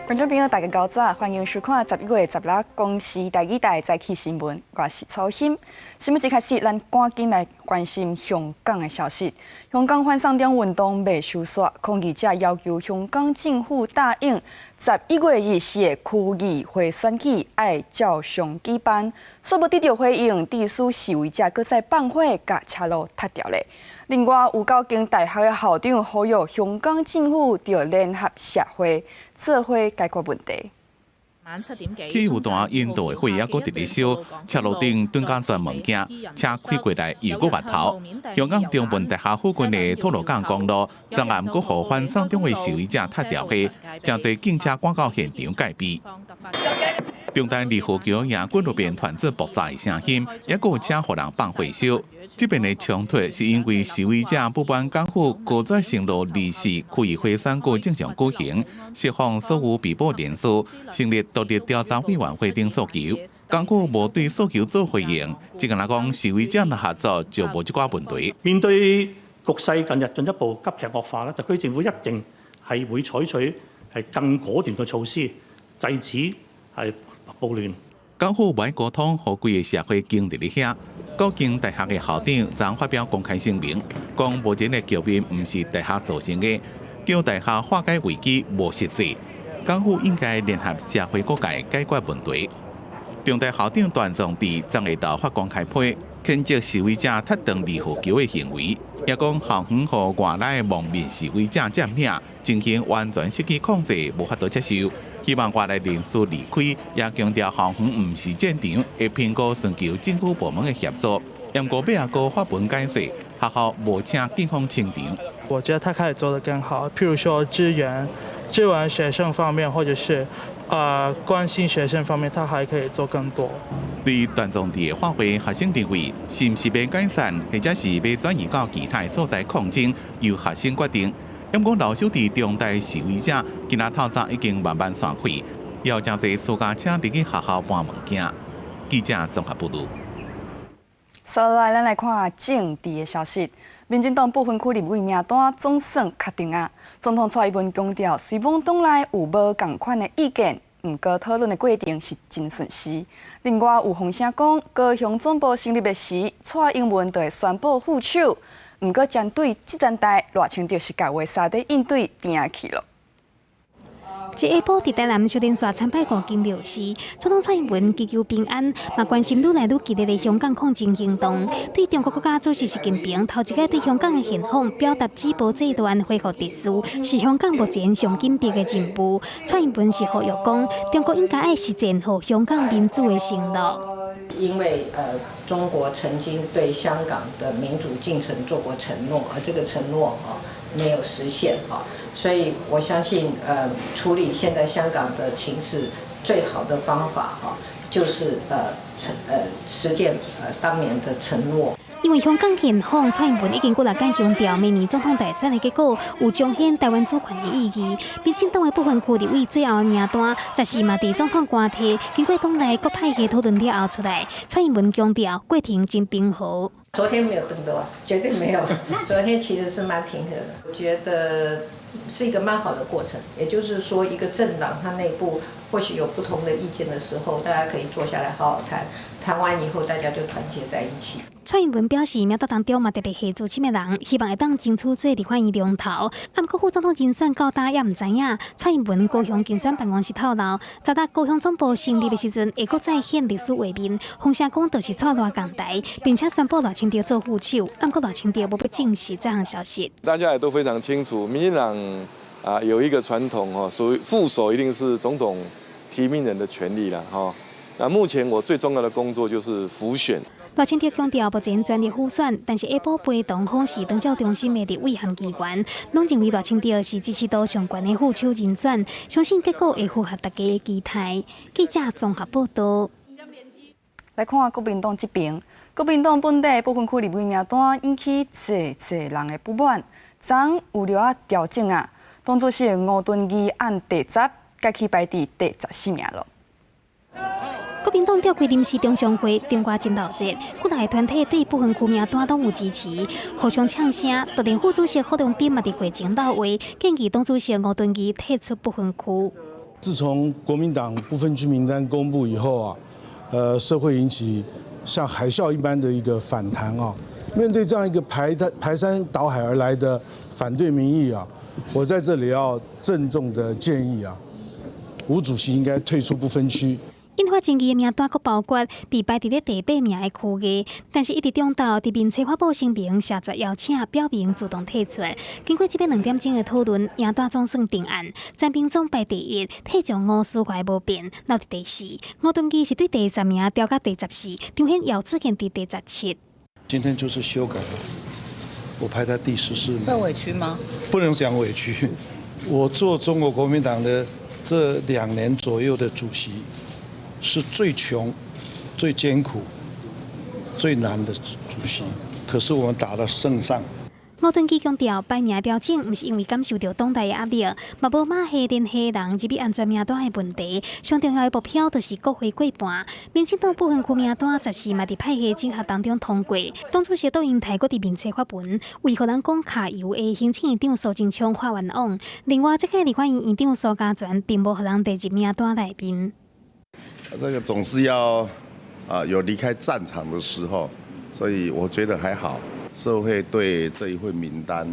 觀眾朋友，大家𠢕早，歡迎收看11月16公視台語台早起新聞，我是楚欣。新聞一開始，咱趕緊來關心香港的消息。香港反送中運動未收煞，抗議者要求香港政府答應11月24的區議會選舉愛照常舉辦，煞無得著回應，致使示威者閣再放火，共車路拆掉咧。另外，有九間大學的校長呼籲香港政府著聯合社會做伙解決問題。汽油彈引導的火猶閣佇咧燒，車路頂頓甲全物件，車開過來又閣越頭。香港中文大學附近的吐露港公路，昨暗閣予反送中的示威者拆掉火，誠濟警車趕到現場戒備。中大二號橋也滾路邊傳出爆炸的聲音，猶閣有車予人放火燒。這邊的衝突是因為示威者不滿港府拒絕承諾24區議會選舉正常舉行，釋放所有被捕人士，成立獨立調查委員會等訴求。港府無對訴求做回應，只敢若講示威者若合作就無這寡問題。面對局勢近日進一步急劇惡化咧，特區政府一定係會採取係更果斷嘅措施，制止係暴亂。港府無愛溝通，予規个社會僵佇咧遐。九間大學的校長昨發表公開聲明，講目前的局面毋是大學造成的，叫大學化解危機無實際。港府應該聯合社會各界解決問題。中大校長段崇智昨下晝發公開批，譴責示威者拆斷二號橋的行為，也講校園予外來蒙面示威者佔領，情形完全失去控制，無法度接受。希望外來人士離開，也強調校園毋是戰場，會評估尋求政府部門的協助。毋過尾仔閣發文解釋，學校無請警方清場。我覺得他可以做得更好，譬如說支援學生方面，或者是關心學生方面，他還可以做更多。對段崇智的發話，學生認為是毋是欲解散，或者是欲轉移到其他所在抗爭，由學生決定。毋過留守佇中大示威者，今仔透早已經慢慢散開，有誠濟私家車入去學校搬物件。記者綜合報導。接落來，咱來看政治的消息。民進黨不分區立委名單總算確定啊！總統蔡英文強調，雖罔黨內有無仝款的意見，毋過討論的過程是真順遂。另外有風聲講，高雄總部成立的時，蔡英文就會宣布副手。毋過針對這層代，賴清德是共畫沙底應對邊去囉。這下晡佇台南小田山參拜五間廟時，總統蔡英文祈求平安，嘛關心愈來愈激烈的香港抗爭行動。對中國國家主席習近平頭一擺對香港的現況表達止暴制亂、恢復秩序，是香港目前上緊迫的任務。蔡英文是呼籲講，中國應該愛實踐予香港民主的承諾。因為中國曾經對香港的民主進程做過承諾，而這個承諾啊沒有實現啊，所以我相信處理現在香港的情勢最好的方法哈，就是實踐當年的承諾。因為香港現況，蔡英文已經幾若擺強調，明年總統大選的結果有彰顯台灣主權的意義。民進黨的不分區立委最後的名單，十四嘛佇總統官邸，經過黨內各派系討論了後出來，蔡英文強調過程真平和。昨天沒有爭鬥啊，絕對沒有。昨天其實是蠻平和的，我覺得是一個蠻好的過程。也就是說，一個政黨它內部或許有不同的意見的時候，大家可以坐下來好好談，談完以後大家就團結在一起。蔡英文表示，名單當中嘛特別下注七个人，希望會當爭取做立法院龍頭。啊，毋過副總統人選到今猶毋知影。蔡英文高雄競選辦公室透露，昨日高雄總部成立的時陣，會閣再現歷史畫面。風聲講就是蔡賴仝台，並且宣布賴清德做副手。啊，毋過賴清德無欲證實這項消息。大家也都非常清楚，民進黨啊有一個傳統哦，屬於副手一定是總統提名人的權利啦，哈。那目前我最重要的工作就是輔選。賴清德強調，目前全力輔選，但是下晡陪同訪視長照中心的立委和議員，攏認為賴清德是支持度上懸的副手人選，相信結果會符合大家的期待。記者綜合報道。來看國民黨這邊，國民黨本地不分區立委名單引起濟濟人的不滿，昨有著愛調整啊，黨主席吳敦義按第十，改去排佇第14名囉。國民黨召開臨時中常會，中外真鬧熱，幾若个團體對不分區名單攏有支持，互相嗆聲。就連副主席郝龍斌嘛佇會前撂話，建議黨主席吳敦義退出不分區。自從國民黨不分區名單公布以後啊，社會引起像海嘯一般的一個反彈啊。面對這樣一個排山倒海而來的反對民意啊，我在這裡要鄭重的建議啊，吳主席應該退出不分區。引發爭議的名單，閣包括被排佇咧第八名的區藝，但是一直中晝佇面冊發布聲明，謝絕邀請，表明自動退出。經過這擺2點鐘的討論，名單總算定案。陳明忠排第一，退將吳思懷無變，留佇第四。吳敦義是對第十名調到第十四，張顯耀出現佇第十七。今天就是修改了，我排在第十四名。會委屈嗎？不能講委屈，我做中國國民黨的這2年左右的主席，是最窮、最艱苦、最難的主席，可是我們打了勝仗。吳敦義強調，排名調整毋是因為感受著黨內的壓力，嘛無馬系聯繫人入去安全名單的問題。上重要的目標就是國會過半。民進黨不分區名單十四嘛佇派系整合當中通過。黨主席杜英台閣佇面冊發文，為予人講卡油的行政院長蘇貞昌發冤枉。另外，這屆立法院院長蘇嘉全並無予人列入名單內面。這個總是要啊有離開戰場的時候，所以我覺得還好。社會對這一份名單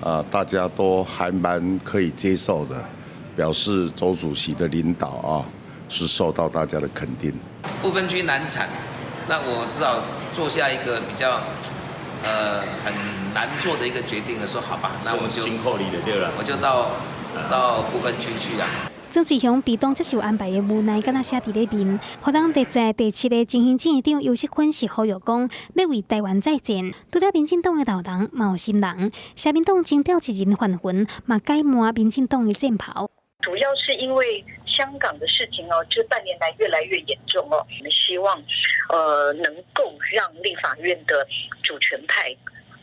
啊，大家都還蠻可以接受的，表示周主席的領導啊是受到大家的肯定。不分區難產，那我只好做下一個比較很難做的一個決定了，說好吧，那我就我就到不分區去啊。曾瑞雄被黨接受安排的無奈，敢若寫佇咧面。予人列在第七个執行院長游錫堃是呼籲講，欲為台灣再戰。除了民進黨的老人，嘛有新人。社民黨徵調一人還魂，嘛改換民進黨的戰袍。主要是因為香港的事情哦，這半年來越來越嚴重哦。我們希望，能夠讓立法院的主權派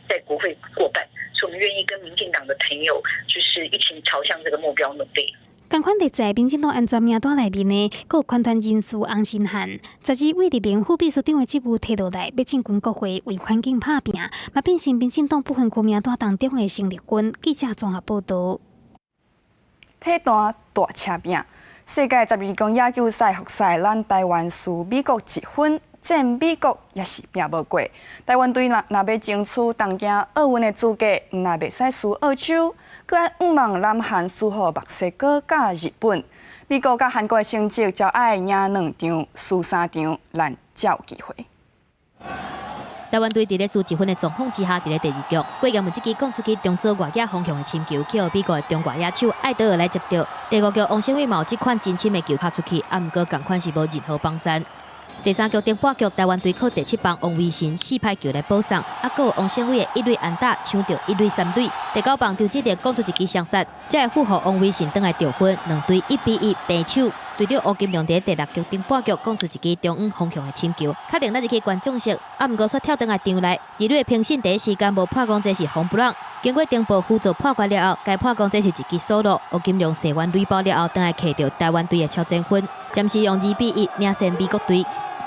在國會過半，所以我們願意跟民進黨的朋友，就是一起朝向這個目標努力。仝款列在民進黨安全名單內面的，閣有環團人士洪申翰，12位提名副秘書長的職務提落來，欲進軍國會為環境拍拚，嘛變成民進黨不分區名單當中的生力軍。記者綜合報導。體壇大車餅，世界十二公野球賽複賽，咱台灣輸美國一分，戰美國也是拚無過。台灣隊若欲爭取東京奧運的資格，毋但袂使輸澳洲，閣愛向望南韓輸予墨西哥佮日本。美國佮韓國的成績，就愛贏兩場，輸三場，咱才有機會。台灣隊佇咧輸一分的狀況之下，佇咧第二局，郭嚴文這支摃出去中左外野方向的深球，去予美國的中外野手愛德爾來接著。第五局王勝偉嘛有這款真深的球敲出去，啊，毋過仝款是無任何幫贊。第三局頂半局，台灣隊靠第七棒王威晨四拍球來保送，啊，閣有王勝偉的一壘安打搶著一壘三壘。第九棒張志德摃出一支雙殺，才會符合王威晨轉來得分，兩隊1比1平手。隊長吳金龍佇第六局頂半局摃出一支中遠方向的深球，確定咱入去觀眾席，啊，毋過煞跳轉來場內，二壘評審第一時間無判講這是紅不讓。經過中部輔助判決了後，該判講這是一支守落。吳金龍射完壘包了後，轉來揢著台灣隊的超前分，暫時用2比1領先美國隊。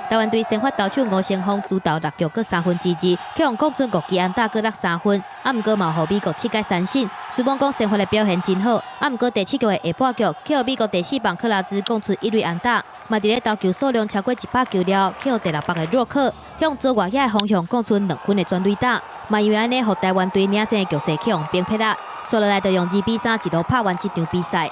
台灣隊先發投手吳成峰主投六局閣2/3，去予摃出五支安打閣落三分，啊，毋過嘛予美國七改三振。雖罔講先發的表現真好，啊，毋過第七局的下半局，去予美國第四棒克拉茲摃出一壘安打，嘛佇咧投球數量超過100球了，去予第六棒的洛克向左外野的方向摃出2分的全壘打，嘛因為按呢，予台灣隊領先的局勢去予平撇啦，紲落來就用2比3一路拍完這場比賽。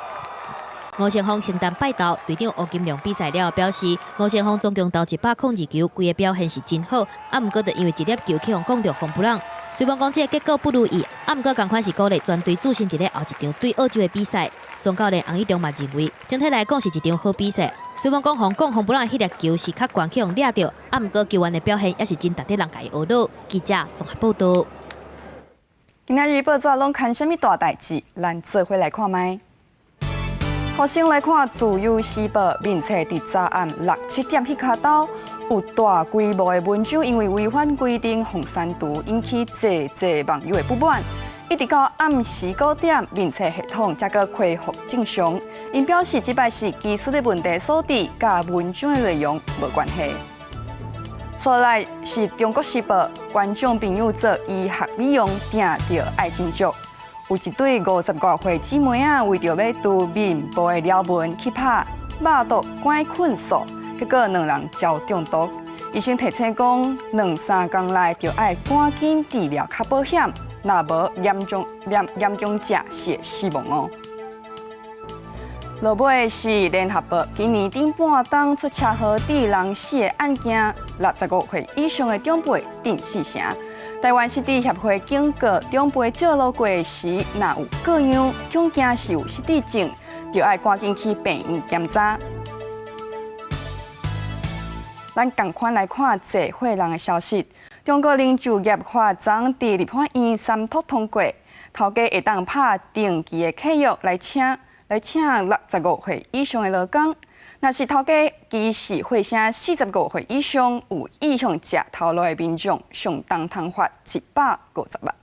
吳成峰承擔敗投，隊長吳金龍比賽了後表示，吳成峰總共投102球，規个表現是真好，啊，毋過就因為一粒球去予摃著紅不讓。雖罔講這个結果不如意，啊，毋過仝款是鼓勵全隊自信佇咧後一場對澳洲的比賽。總教練洪一中嘛認為，整體來講是一場好比賽。雖罔講予摃紅不讓彼粒球是較懸去予掠著，啊，毋過球員的表現也是真值得人共伊學囉。記者綜合報導。今仔日報紙攏刊啥物大代誌？咱做伙來看覓。好，先來看《自由時報》面冊佇昨暗六七點彼跤晝，有大規模的文章因為違反規定，予刪除，引起濟濟網友的不滿。一直到暗時九點，面冊系統才閣恢復正常。𪜶表示，這擺是技術的問題所致，佮文章的內容無關係。紲來是《中國時報》，觀眾朋友做醫學美容，定著愛斟酌。有有一對五十外歲姊妹仔，為著欲除面部的撩紋去拍肉毒桿菌素，結果兩人招中毒。醫生提醒講，兩三工內就愛趕緊治療較保險，若無嚴重嚴嚴重者是會死亡哦。落尾是聯合報，今年頂半冬出車禍致人死的案件，65歲以上的長輩佔四成。台灣失智協會警告，長輩照路過時，若有過樣，恐驚是有失智症，就愛趕緊去病院檢查。咱仝款來看濟歲人的消息。中國零售業法昨佇立法院三讀通過，頭家會當拍長期的契約來請65歲以上的勞工。若是頭家歧視歲聲45歲以上有意向食頭路的民眾，上重通罰150萬。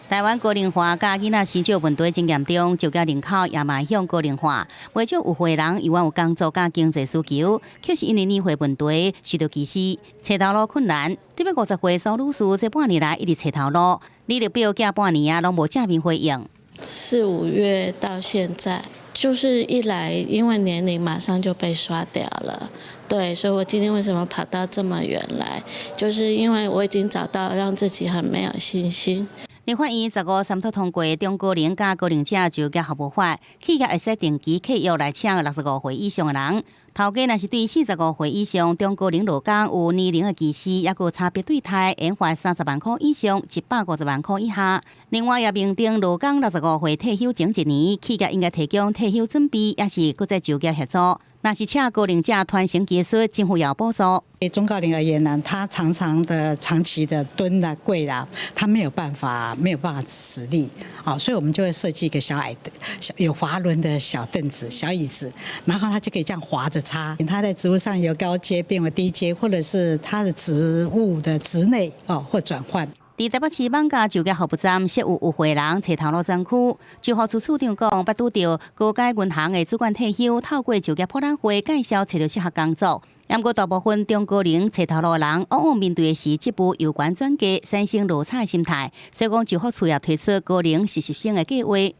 台灣高齡化佮囡仔生少問題真嚴重，就業人口也邁向高齡化，袂少有歲人猶原有工作佮經濟需求，卻是因為年歲問題受到歧視，揣頭路困難。特別50歲蘇女士這半年來一直揣頭路，履歷表寄半年啊，攏無正面回應。四五月到現在，就是一來因為年齡馬上就被刷掉了，對，所以我今天為什麼跑到這麼遠來，就是因為我已經找到讓自己很沒有信心。立法院15三讀通過中高齡佮高齡者就業服務法，企業會使定期契約來請65歲以上的人。頭家若是對45歲以上中高齡勞工有年齡的歧視，抑閣差別對待，應罰30萬箍以上150萬箍以下。另外也明定勞工65歲退休前一年，企業應該提供退休準備，抑是閣再就業協助。若是請高齡者傳承技術，政府也有補助。對中高齡而言呢，他常常的長期的蹲啦跪啦，他沒有辦法直立，啊，所以我們就會設計一個小矮的、小有滑輪的小凳子、小椅子，然後他就可以這樣滑著擦。他在職務上由高階變為低階，或者是他的職務的職內哦或轉換。佇台北市艋舺就業服務站設有有歲人揣頭路專區，就服處處長講，捌拄著高階銀行的主管退休，透過就業博覽會介紹揣著適合工作。毋過大部分中高齡揣頭路的人，往往面對的是職務由懸轉低，產生落差的心態。所以講，就服處也推出高齡實習生的計劃。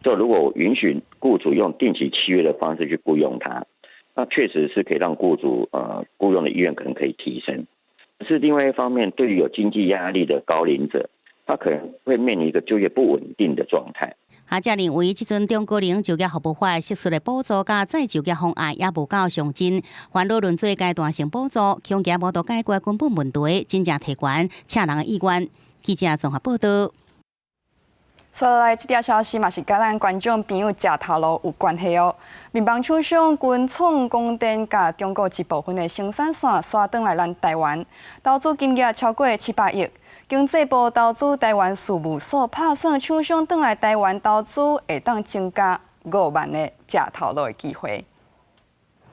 就如果允許僱主用定期契約的方式去僱傭他，那確實是可以讓僱主僱傭的意願可能可以提升。是另外一方面，對於有經濟壓力的高齡者，他可能會面臨一個就業不穩定的狀態。學者認為，這陣中高齡就業服務法釋出的補助佮再就業方案也無夠詳盡，煩惱輪做階段性補助，恐驚無法度解決根本問題，真正提懸請人的意願。記者綜合報道。接落來這條消息嘛是佮咱觀眾朋友食頭路有關係哦。面板廠商群創光電共中國一部分的生產線徙轉來咱台灣，投資金額超過700億。經濟部投資台灣事務所拍算，廠商轉來台灣投資，會當增加5萬个食頭路的機會。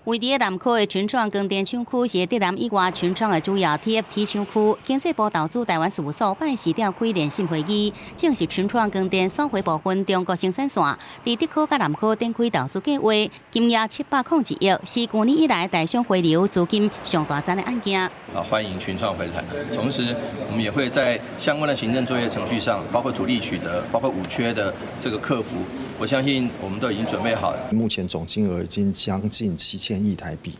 位佇南科的群創光電廠區是竹南以外群創的主要 TFT 廠區。經濟部投資台灣事務所拜四召開連線會議，證實群創光電收回部分中國生產線，佇竹科佮南科展開投資計劃，金額701億，是舊年以來台商回流資金上大宗的案件。啊，歡迎群創回台，同時我們也會在相關的行政作業程序上，包括土地取得，包括五缺的這個克服，我相信我們都已經準備好了。目前總金額已經將近7000億台幣，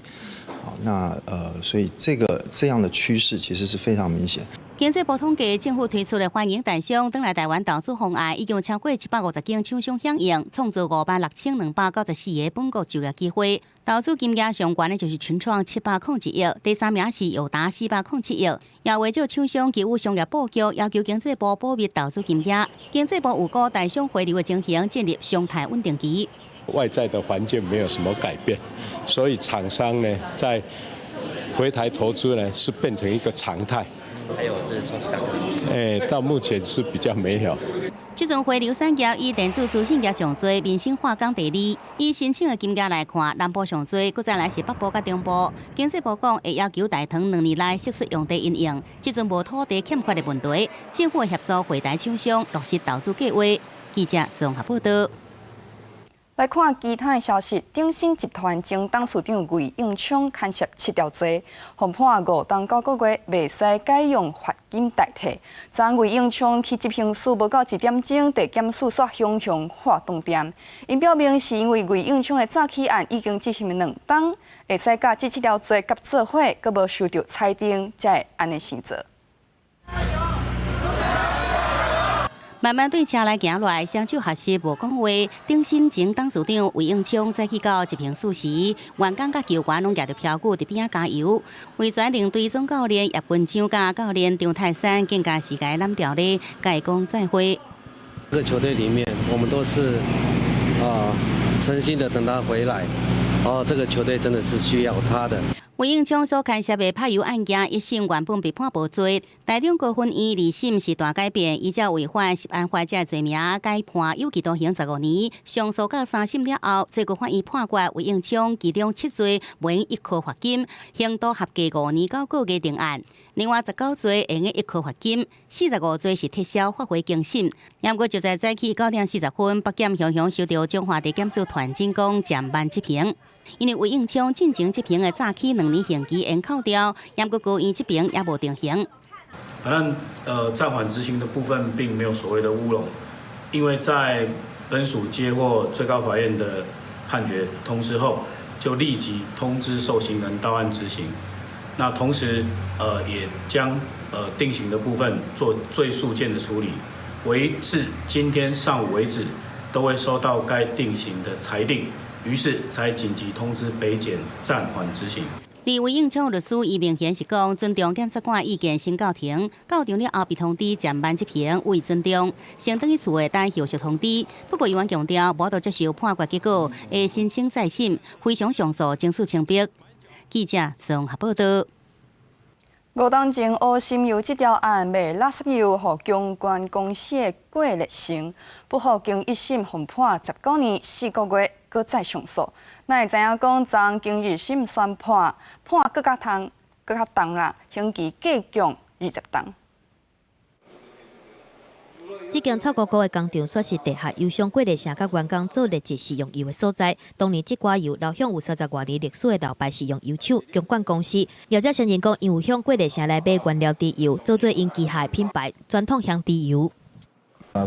好，那所以這樣的趨勢其實是非常明顯。經濟部統計，政府推出的歡迎台商轉來台灣投資方案，已經有超過750間廠商響應，創造56,294個本國就業機會。投資金額上懸的就是群創701億，第三名是友達407億。也袂少廠商基於商業布局，要求經濟部保密投資金額。經濟部預估台商回流的情形進入常態穩定期。外在的環境沒有什麼改變，所以廠商呢在回台投資呢是變成一個常態。還有這是衝擊大。哎，到目前是比較沒有。這陣回流產業以電子資訊業上濟，民生化工第二。以申請的金額來看，南部上濟，閣再來是北部佮中部。經濟部講會要求大唐2年內釋出用地因應，這陣無土地欠缺的問題，政府會協助回台廠商落實投資計劃。記者綜合報道。來看其他的消息，鼎新集團前董事長魏應充牽涉七條罪，予判5冬9個月，袂使改用罰金代替。昨昏魏應充去執行署無夠一點鐘，地檢署煞雄雄發通電，𪜶表明是因為魏應充的詐欺案已經執行2冬，會使共這七條罪佮做伙，閣無收著裁定，才會按呢先做。慢慢對車內行落來，雙手合十無講話。鼎新前董事長魏應充早起到執行署時，員工佮球員攏舉著標語佇邊仔加油。維全領隊總教練葉君璋佮教練張泰山更加是共伊攬牢咧，共伊講再會。這個球隊裡面，我們都是誠心的等他回來。哦，這個球隊真的是需要他的。魏應充所牽涉的拍油案件，一審原本被判無罪，台中高分院二審是大改變，依照違反食安法這罪名，改判有期徒刑15年。上訴到三審了後，最高法院判決魏應充其中七罪免一科罰金，刑度合計5年9個月定案。另外19罪會用一科罰金，45罪是撤銷發回更審。不過就在早起9點40分，北檢雄雄收到彰化地檢署傳真講暫慢執行。因為魏應充進前執行的詐欺2年刑期延扣掉，不過高院這邊也無定刑。反正暫緩執行的部分並沒有所謂的烏龍，因為在本署接獲最高法院的判決通知後，就立即通知受刑人到案執行。那同時也將定刑的部分做最速件的處理，為至今天上午為止，都會收到該定刑的裁定。於是才緊急通知北檢暫緩執行。而魏應充律師伊明顯是講尊重檢察官意見，先到庭，到場了後被通知暫慢執行，予以尊重，先轉去厝內等後續通知。不過伊原強調，無法度接受判決結果，會申請再審，非常上訴，爭取清白。記者綜合報道。五冬前，烏心油這條案賣垃圾油予公關公司的郭立成，不服經一審予判19年4個月，閣再上訴。咱會知影講，昨昏經二審宣判，判閣較重，閣較重啦，刑期加降20冬。這間臭糊糊的工廠，煞是地下油商郭立成佮員工做劣質食用油的所在。當年這寡油流向有30外年歷史的老牌食用油廠強冠公司。業者承認講，𪜶有向郭立成來買原料豬油，做做𪜶旗下的品牌傳統香豬油。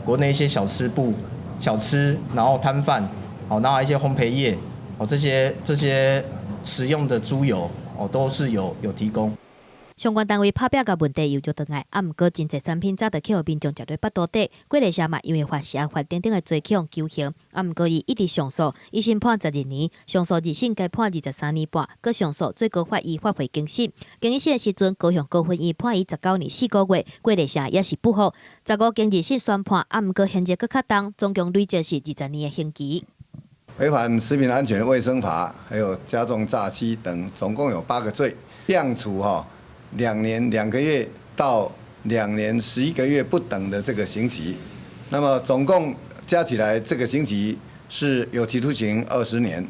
國內一些小吃部、小吃，然後攤販，哦，然後一些烘焙業，哦，這些食用的豬油，哦，都是有提供。相關單位拍拚共問題油就轉來，啊，毋過真濟產品早就去予民眾食佇腹肚底。郭立成嘛，因為犯食安法等等的罪去予求刑，啊，毋過伊一直上訴，一審判12年，上訴二審共判23年半，閣上訴最高法院發回更審。更審的時陣，高雄高分院判伊19年4個月，郭立成也是不服。15經二審宣判，啊，毋過刑責閣較重，總共累積是20年的刑期。違反食品安全衛生法，還有加重詐欺等，總共有8個罪，量處2年2個月到2年11個月不等的這個刑期，那麼總共加起來這個刑期是有期徒刑20年。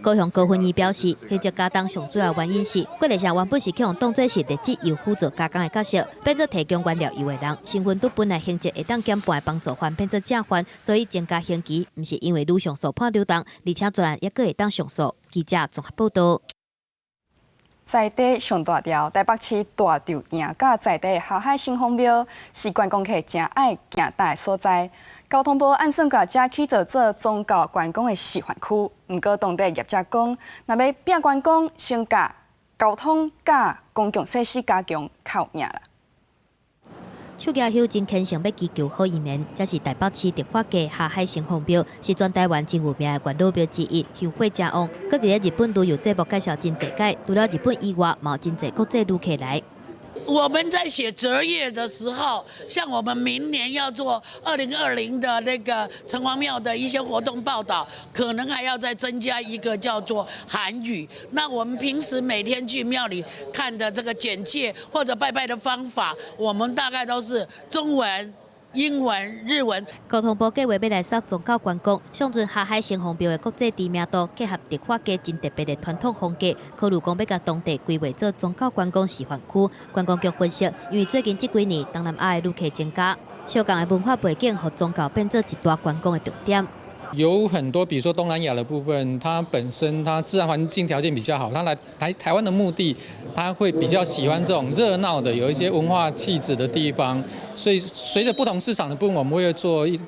高雄高分院表示，刑責加重上主要原因是郭立成原本是去予當作是劣質油輔助加工的角色，變做提供原料油的人，身份對本來刑責會當減半的幫助犯變做正犯，所以增加刑期，毋是因為愈上訴判愈重，而且專案猶閣會當上訴。記者綜合報道。在地上大條，台北市大稻埕佮在地的霞海城隍廟是觀光客誠愛行踏的所在。交通部按算共遮起造做宗教觀光的示範區，毋過當地業者講，若欲拼觀光，先共交通佮公共設施加強較有影啦。手舉香真虔誠，欲祈求好姻緣。這是台北市迪化街霞海城隍廟，是全台灣真有名的月老廟之一，香火誠旺。閣佇咧日本旅遊節目介紹真濟擺，除了日本以外，嘛有真濟國際旅客來。我們在寫折頁的時候，像我們明年要做2020的那個城隍廟的一些活動報道，可能還要再增加一個叫做韓語。那我們平時每天去廟裡看的這個簡介或者拜拜的方法，我們大概都是中文、英文、日文。交通部計劃欲來殺宗教觀光，上陣霞海城隍廟的國際知名度，結合迪化街真特別的傳統風格，考慮講欲共當地規劃做宗教觀光示範區。觀光局分析，因為最近這幾年東南亞的旅客增加，相仝的文化背景，予宗教變做一大觀光的重點。有很多，比如說東南亞的部分，它本身它自然環境條件比較好，它來台灣的目的，他會比較喜歡這種熱鬧的、有一些文化氣質的地方。所以隨着不同市場的部分，我們會做一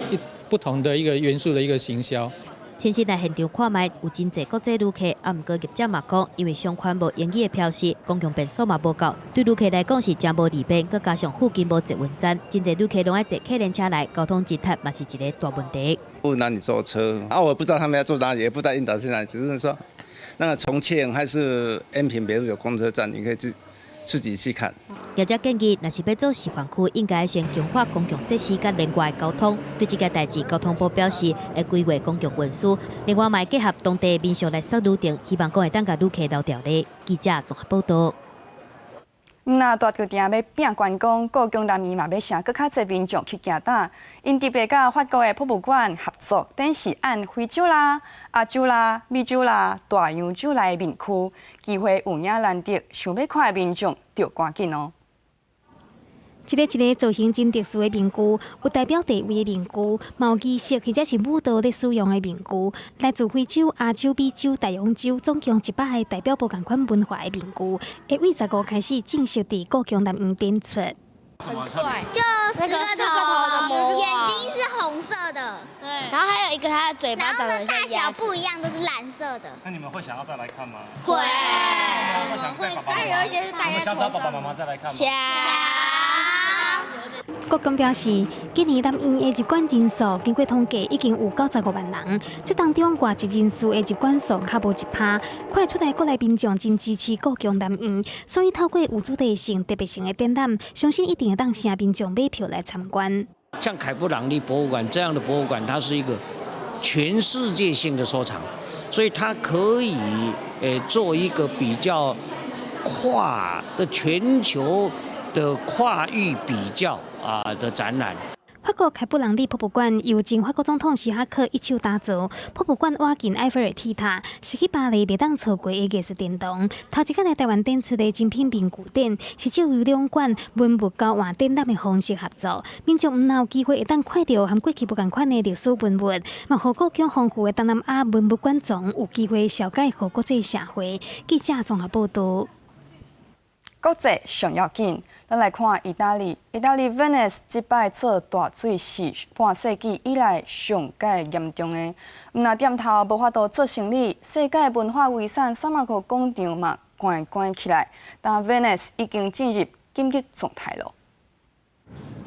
不同的一個元素的一個行銷。親身來現場看覓，有真濟國際旅客，啊，毋過業者嘛講，因為商圈無營業的標示，公共便所嘛無夠，對旅客來講是誠無利便，閣加上附近無捷運站，真濟旅客攏愛坐客聯車來，交通擠塞嘛是一個大問題。問哪裡坐車啊？我不知道他們要坐哪裡，也不知道引導去哪裡，只是說那個重慶還是延平北路有公車站，你可以自己去看。業者建議，若是欲做示範區，應該先強化公共設施佮連外交通。對這個代誌，交通部表示會規劃公共運輸，另外嘛會結合當地民俗來說旅程，希望講會當共旅客留著咧。記者綜合報道。毋若大稻埕欲拼觀光，故宮南院嘛欲請閣較濟民眾去行膽。𪜶特別佮法國的博物館合作，展示按非洲啦、亞洲啦、美洲啦、大洋洲來的面具，機會有影難得，想欲看的民眾著趕緊哦。一个一个造型真特殊的面具，有代表地位的面具，嘛有儀式或者是舞蹈咧使用的面具，來自非洲、亞洲、美洲、大洋洲，總共100个代表無仝款文化的面具，會對15開始正式佇故宮南院展出。很帥，就四個頭，眼睛是紅色的，對，然後還有一個它的嘴巴長得大小不一樣，都是藍色的。那你們會想要再來看嗎？會。會想帶爸爸媽媽。有一些是戴你們想找爸爸媽媽再來看嗎？想。故宮表示，今年南院的入館人數經過統計已經有95萬人，這當中外籍人士的入館數較無1%，看出來國內民眾真支持故宮南院，所以透過有主題性、特別性的展覽，相信一定會當吸引民眾買票來參觀。像凱布朗利博物館這樣的博物館，它是一個全世界性的收藏，所以它可以做一個比較跨的全球的跨域比較啊的展覽。法國凱布朗利博物館由前法國總統希拉克一手打造，博物館倚近埃菲爾鐵塔，是去巴黎袂當錯過的藝術殿堂。頭一擺來台灣展出的精品面具展，是藉由兩館文物交換展覽的方式合作，民眾毋但有機會會當看著和過去無仝款的歷史文物，嘛予故宮豐富的東南亞文物館藏有機會紹介予國際社會。記者綜合報道。國際上要緊，咱來看意大利。意大利威尼斯這擺做大水是半世紀以來上蓋嚴重的。毋若店頭無法度做生理，世界文化遺產聖馬可廣場嘛關關起來。但威尼斯已經進入緊急狀態囉。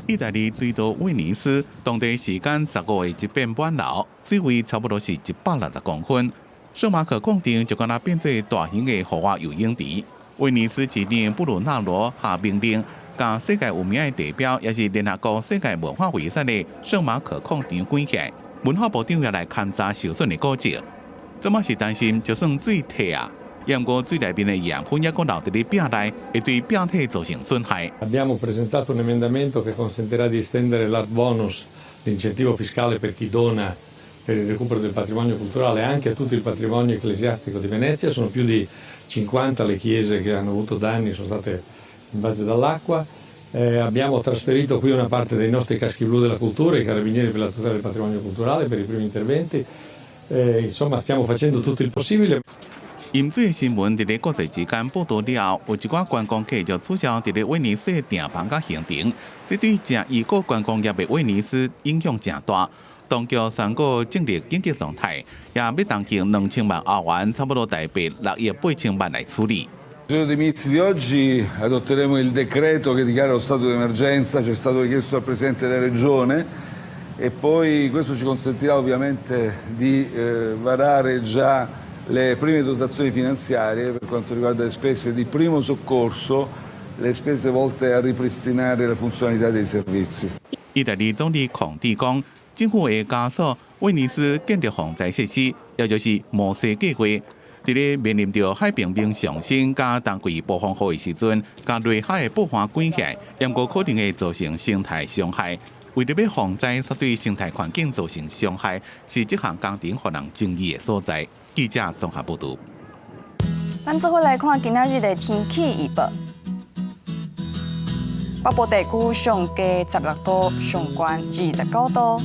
意大利水都威尼斯，當地時間15日一變滿流，水位差不多是160公分。聖馬可廣場就敢若變做大型的戶外游泳池。威尼斯市長布魯納羅下命令，共世界有名的地標，也是聯合國世界文化遺產的聖馬可廣場關起來。文化部長也來勘查受損的古蹟。這馬是擔心，就算水退啊，毋過水內面的鹽分猶閣留佇咧壁內，會對壁體造成損害。 Abbiamo presentato un emendamento che consentirà di estendere l'art bonus, l'incentivo fiscale per chi dona per il recupero del patrimonio culturale anche a tutto il patrimonio ecclesiastico di Venezia. Sono più di 50 le chiese che hanno avuto danni, sono state invase dall'acqua. Abbiamo trasferito qui una parte dei nostri caschi blu della cultura, i carabinieri per la tutela del patrimonio culturale, per i primi interventi. Insomma, stiamo facendo tutto il possibile. 淹水新聞佇咧國際之間報道了後，有一寡觀光客就取消佇咧威尼斯的訂房佮行程，這對正依靠觀光業的威尼斯影響誠大。當局宣告進入緊急狀態，也欲動用2000萬歐元，差不多台幣6億8千萬來處理。 Consiglio dei Ministri di oggi adotteremo il decreto che dichiara lo stato di emergenza, ci è stato richiesto dal Presidente della Regione e poi questo ci consentirà ovviamente di varare già le prime dotazioni finanziarie per quanto riguarda le spese di primo soccorso, le spese volte a ripristinare la funzionalità dei servizi. 意大利總理孔蒂講，政府會加速威尼斯建立防災設施，也就是摩西計劃。佇咧面臨著海平面上升佮冬季暴風雨的時陣，共內海的布環關起來，猶閣可能會造成生態傷害。為著欲防災，煞對生態環境造成傷害，是這項工程予人爭議的所在。記者綜合報導。咱做伙來看今仔日的天氣預報。北部地區上低16度，上懸29度。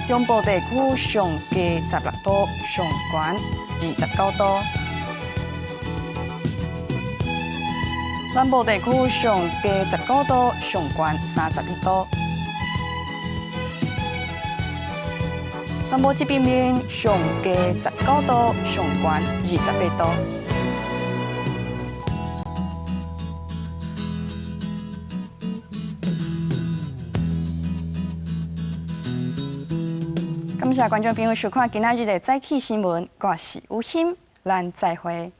中部地區上低16度，上懸29度。南部地區上低19度，上懸31度。南部這邊面上低19度，上懸28度。感謝觀眾朋友收看今仔日的早起新聞，我是吳欣，咱再會。